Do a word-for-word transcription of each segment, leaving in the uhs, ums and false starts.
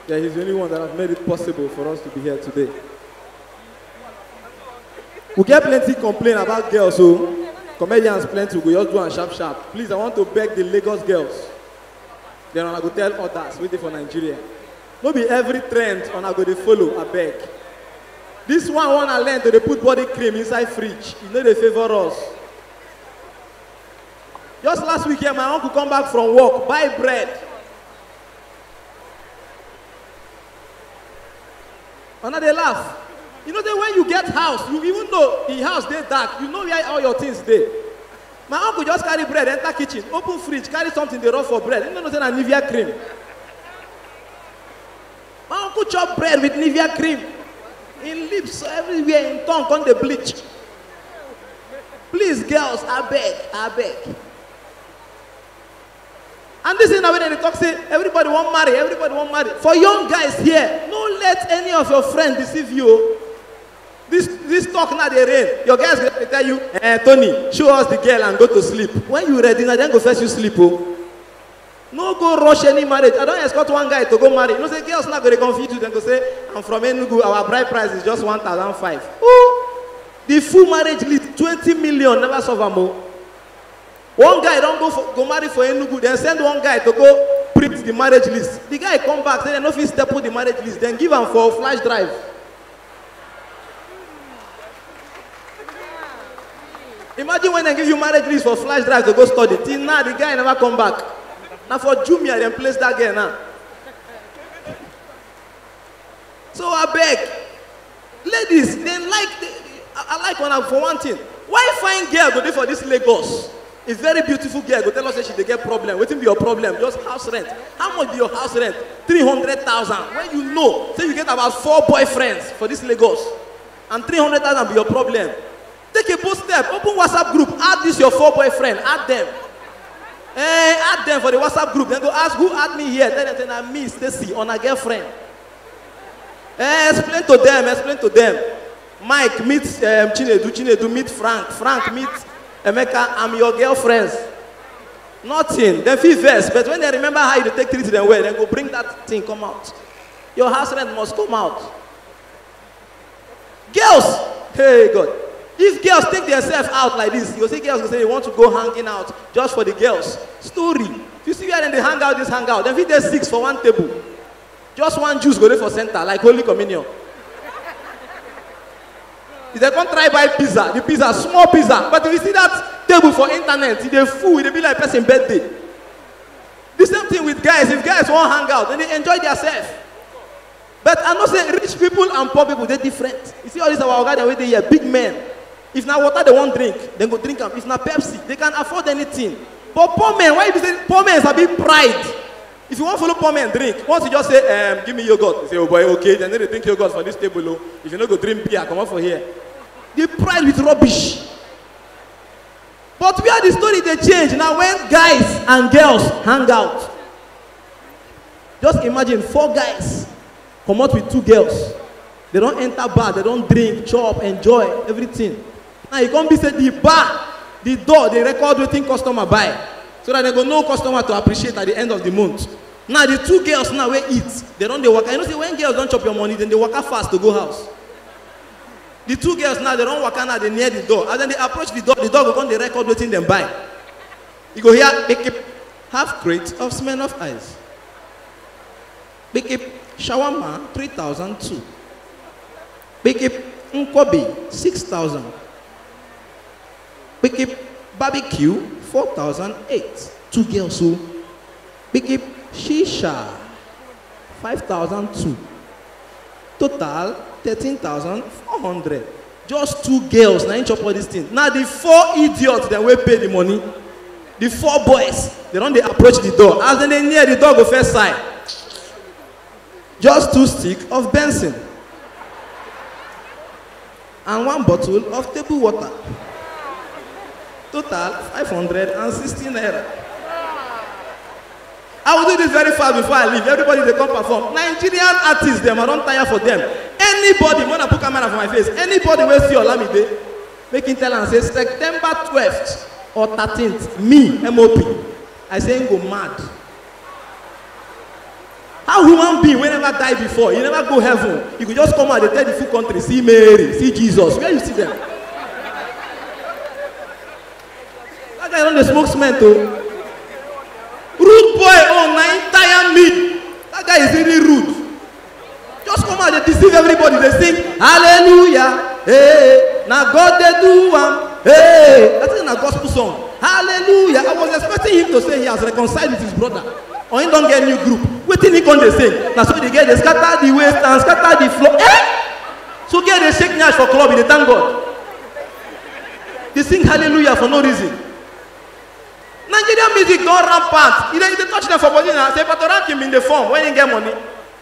Yeah, he's the only one that has made it possible for us to be here today. We get plenty complain about girls, so comedians plenty, we go just do am sharp sharp. Please, I want to beg the Lagos girls. Then una go tell others wey dey for Nigeria. No be every trend una go dey follow, abeg. This one, one I learn to dey put body cream inside fridge. E no dey favour us. Just last week here, my uncle come back from work, buy bread. Una dey laugh. You know say when you get house, you, even though the house dey dark, you know where all your things dey. My uncle just carry bread enter kitchen, open fridge, carry something dey rub for bread. You no know say na Nivea cream. My uncle chop bread with Nivea cream. Im lips everywhere, im tongue come dey bleach. Please, girls, abeg, abeg. And this thing na wey dem dey talk say everybody wan marry, everybody wan marry. For young guys here, no let any of your friends deceive you o. This, this talk now dey rain. Your guys go dey tell you, "Eh, Tony, show us the girl and go to sleep." When you ready, na dem go first you sleep o. No go rush any marriage. I don escort one guy to go marry. You know say girls now go dey confuse you. Dem go say, "I'm from Enugu. Our bride price is just one thousand five." Ooh, the full marriage list, twenty million, never solve am o. One guy don go for, go marry for Enugu. Dem send one guy to go print the marriage list. The guy come back say dem no fit staple the marriage list. Dem give am for flash drive. Imagine when dem give you marriage list for flash drive to go study. Till now, the guy never come back. Na for Jumia dem place that girl now. So abeg, ladies, dem like, I, I like una for one thing. Why fine girl go dey for this Lagos? A very beautiful girl go tell us say she dey get problem. Wetin be your problem? Just house rent. How much be your house rent? Three hundred thousand. When you know say you get about four boyfriends for this Lagos, and three hundred thousand be your problem. Take a bold step. Open WhatsApp group. Add this your four boyfriend. Add them. Eh, add them for the WhatsApp group. Dem go ask, "Who add me here?" Tell dem say, "Na me, Stacy, una girlfriend." Eh, explain to them. Explain to them. Mike, meet, um, Chinedu. Chinedu, meet Frank. Frank, meet Emeka. "I'm your girlfriends." Nothing. Dem fit vex, but when dem remember how you dey take treat dem well, dem go bring that thing come out. Your house rent must come out. Girls, hey God, if girls take themselves out like this, you go see girls go say they want to go hanging out just for the girls. Story. If you see where dem dey hang out, this hang out, dem fit dey six for one table. Just one juice go dey for center, like Holy Communion. If dem come try buy pizza, the pizza, small pizza, but if you see that table for internet, e dey full, e dey be like person birthday. The same thing with guys. If guys wan hang out, dem dey enjoy theirself. But I know say rich people and poor people dey different. You see all these our oga dem wey dey here, big men. If na water dem wan drink, dem go drink am. If na Pepsi, dem can afford anything. But poor men, why you be say poor men sabi pride? If you wan follow poor men drink, once you just say, um, "Give me yogurt," dem say, "Oh boy, okay, dem no dey drink yogurt for this table o. If you no go drink beer, comot for here." The pride with rubbish. But where the story dey change na when guys and girls hang out. Just imagine four guys comot with two girls. Dem don enter bar, dem don drink, chop, enjoy, everything. Now e come be say the bar, the door dey record wetin customer buy, so that dem go know customer to appreciate at the end of the month. Now the two girls now wey eat, dem don dey waka. You know say when girls don chop your money, dem dey waka fast to go house. The two girls now, dem don waka now, dey near the door. As dem dey approach the door, the door go come dey record wetin dem buy. You go hear, "Pick up half crate of Smirnoff Ice. Pick up shawarma, three thousand two. Pick up nkwobi, six thousand. Pick up barbecue, four thousand eight." Two girls o. Pick up shisha, five thousand two. Total, thirteen thousand four hundred. Just two girls na im chop all this thing. Now the four idiots dem wey pay the money, the four boys, dem don dey approach the door. As dem dey near, the door go first sigh. Just two stick of Benson and one bottle of table water. Total, five hundred and sixty naira. I will do this very fast before I leave. Everybody dey come perform. Nigerian artists dem, I don tire for them. Anybody, when I put camera for my face, anybody wey see Olamide, make him tell am say September twelfth or thirteenth, me, M O P, I say him go mad. How human being wey never die before, he never go heaven, you go just come out dey tell the full country, "See Mary, see Jesus." Where you see them? That guy don dey smoke cement o. Rude boy own na entire mid. That guy is really rude. Just come out dey deceive everybody, dey sing hallelujah, hey, na God dey do am, hey. I think na gospel song. Hallelujah. I was expecting him to say he has reconciled with his brother or he don get new group. Wetin he come dey sing? Na so the girl dey scatter the waist and scatter the floor. Eh? So girl dey shake nyash for club, e dey thank God. Dey sing hallelujah for no reason. Nigerian music don rampant. E dey, e dey touch dem for body na. Say Pato Ranking bin dey form when he get money.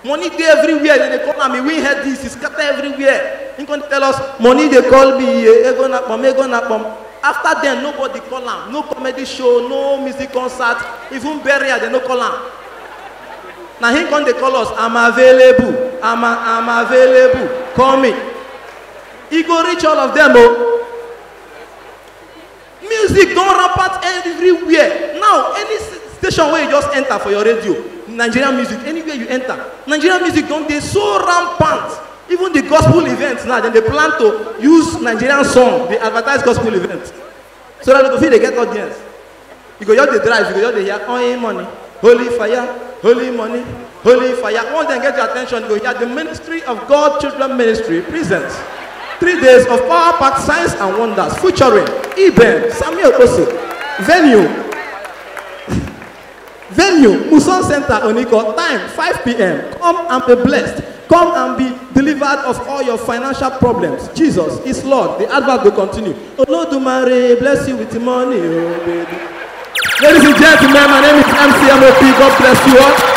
Money dey everywhere. Dem dey call am, he win head this, he scatter everywhere. He come tell us, "Money dey call me, eh, ego na pom, ego na pom." After dem, nobody call am. No comedy show, no music concert, even burial, dem no call am. Na him come dey call us, "I'm available, I'm, I'm available, call me." E go reach all of them o. Music don rampant everywhere. Now, any s-, station wey you just enter for your radio, Nigerian music, anywhere you enter, Nigerian music don dey so rampant. Even the gospel events now, dem dey plan to use Nigerian song dey advertise gospel events. So that dem go fit dey get audience. You go just dey drive, you go just dey hear, "Only money, holy fire, holy money, holy fire." Once dem get your attention, you go hear, "The Ministry of God Children Ministry presents three days of power-packed signs and wonders featuring Eben, Samuel Oso." Venue, venue, Muson Center, Oniko. Time, five p.m. Come and be blessed. Come and be delivered of all your financial problems. Jesus is Lord. The advert will continue. Olodumare bless you with money, oh baby. Ladies and gentlemen, my name is M C M O P. God bless you all.